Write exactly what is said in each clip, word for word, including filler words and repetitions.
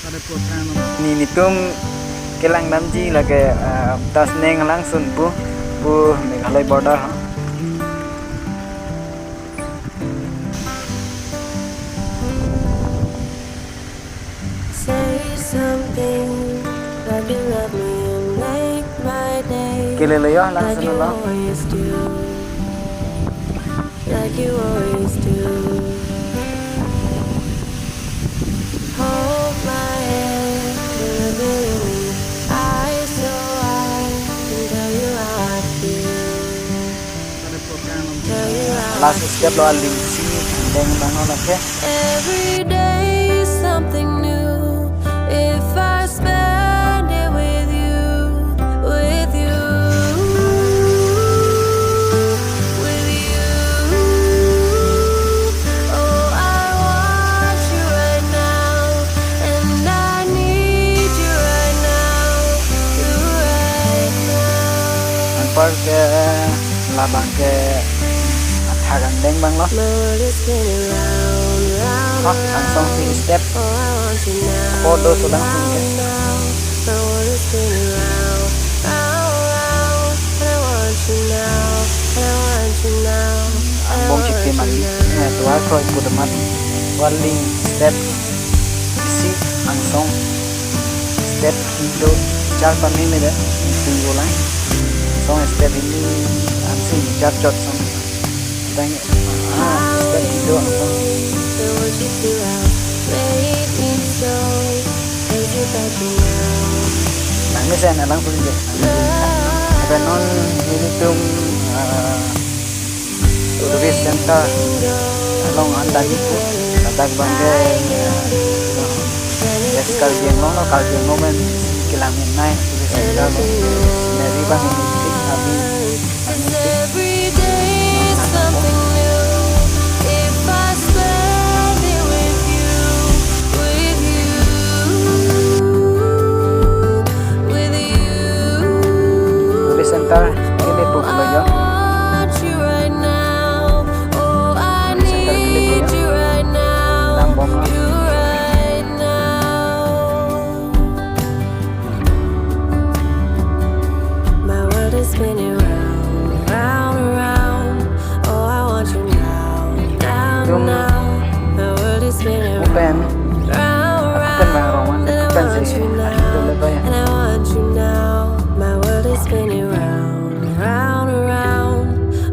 Nelitum kelang damji lake, eh, Tasneng langsun pu, pu Meghalaya border ha. Say something like you love me and make my day. Kelele yo, like langsun you lo. Always do. Like you always do. Hold my hand, look me in the eyes so I can tell you how I feel. Tell you how I feel. Last step lo, aling isi angdeng abang lo, okay? Every day is something new. If I spend it with you, with you, with you. Oh, I want you right now, and I need you right now, right now. Anpar ke labang ke athak angdeng abang lo. My world is spinning round, round, ha, angsong si step. Oh, I want you now, photo sulang now, pun ke. Now. My world is spinning round, round, round, and I want you now, and I want you now, and I want you now. Angbong chiti mali, eh, tuar kroi pu amat, warling step isi angsong step hini do char pame me de, isi ulang. Angsong step hini ansi char chot song. Tang, ah, step hini do angsong. Nang mesen alang pun je. Apa non nelitum, ah, tourist center along an damji pu, ladak abang ke, eh, West Karbi Anglong lo, Karbi Anglong pen kelang menei tourist center lo, scenery abang ening tik, abi, abi tik. Every day is something new. If I spend it with you, with you, with you. Tourist center ke le pu lo yo. I want you right now. Oh, I need you right now. Dambom lo. You right now. My world is spinning round, round, round. Oh, I want you now, now, now. My world is spinning round, round, round. And I want you now, and I want you now. My world is spinning round, round, round.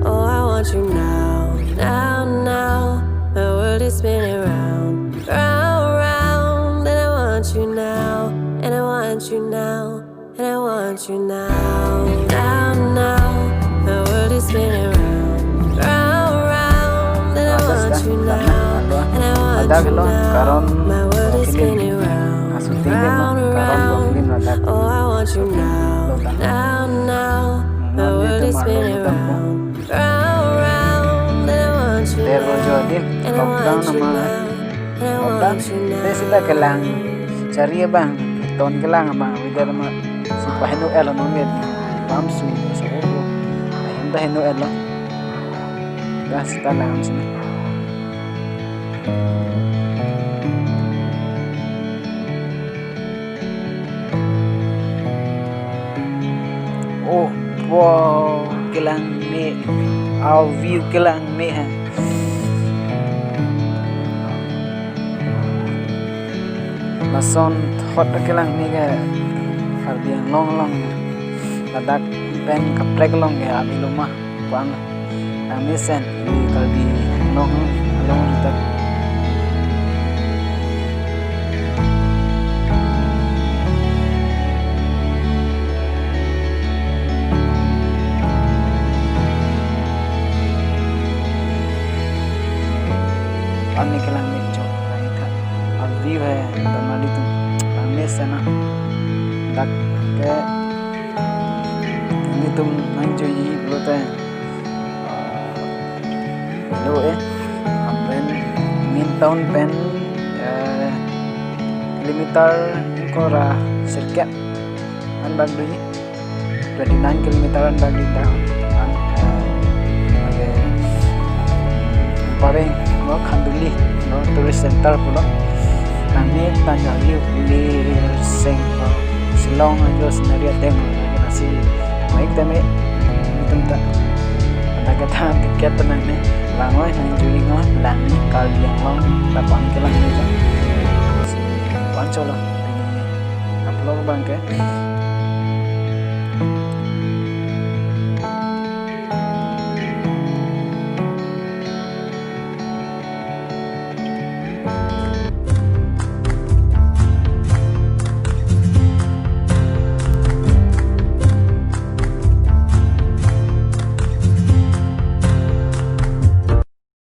Oh, I want you now, now, now. My world is spinning round, round, round. And I want you now, and I want you now, and I want you now, now, now. My world is spinning round, round, round. And I want you now, and I want you now. My world is spinning round, round, round. Oh, I want you now, now, now. My world is spinning round, round, round. And I want you now, and I want you now. Lockdown, te sita kelang chari abang, ton kelang abang, weather ma si paheno elo non, pam sui so, ahem ta heno elo. Dah sita lang sini. Oh, wow, kelang me, our view kelang me ha. Lason thot kelang me ke Karbi Anglong along, ladak pen kaprek along ke abi loma. Bang, nang mesen, ini Karbi Anglong along ritak. Ani kelang me chok, nang itha. Abi hai, tamali tum, nang mesen na. Dak ke, nelitum nangjoiji pulote. Lo eh, apen main town pen, eh, kilometer ingkoi ra sirkep an bak doji, twenty nine kilometer an bak doji ta an, eh, lake Pareng lo, Khanduli lo, tourist center pulo. Langme ta kali lir seng, Shillong ajo scenery ateng lasi baik tame itum ta. Anta kethan ticket ta nangne, vangnon, nangjuinoi, langme Karbi Anglong lapu-an ke langme ta. Lasi pan cholo, upload abang ke.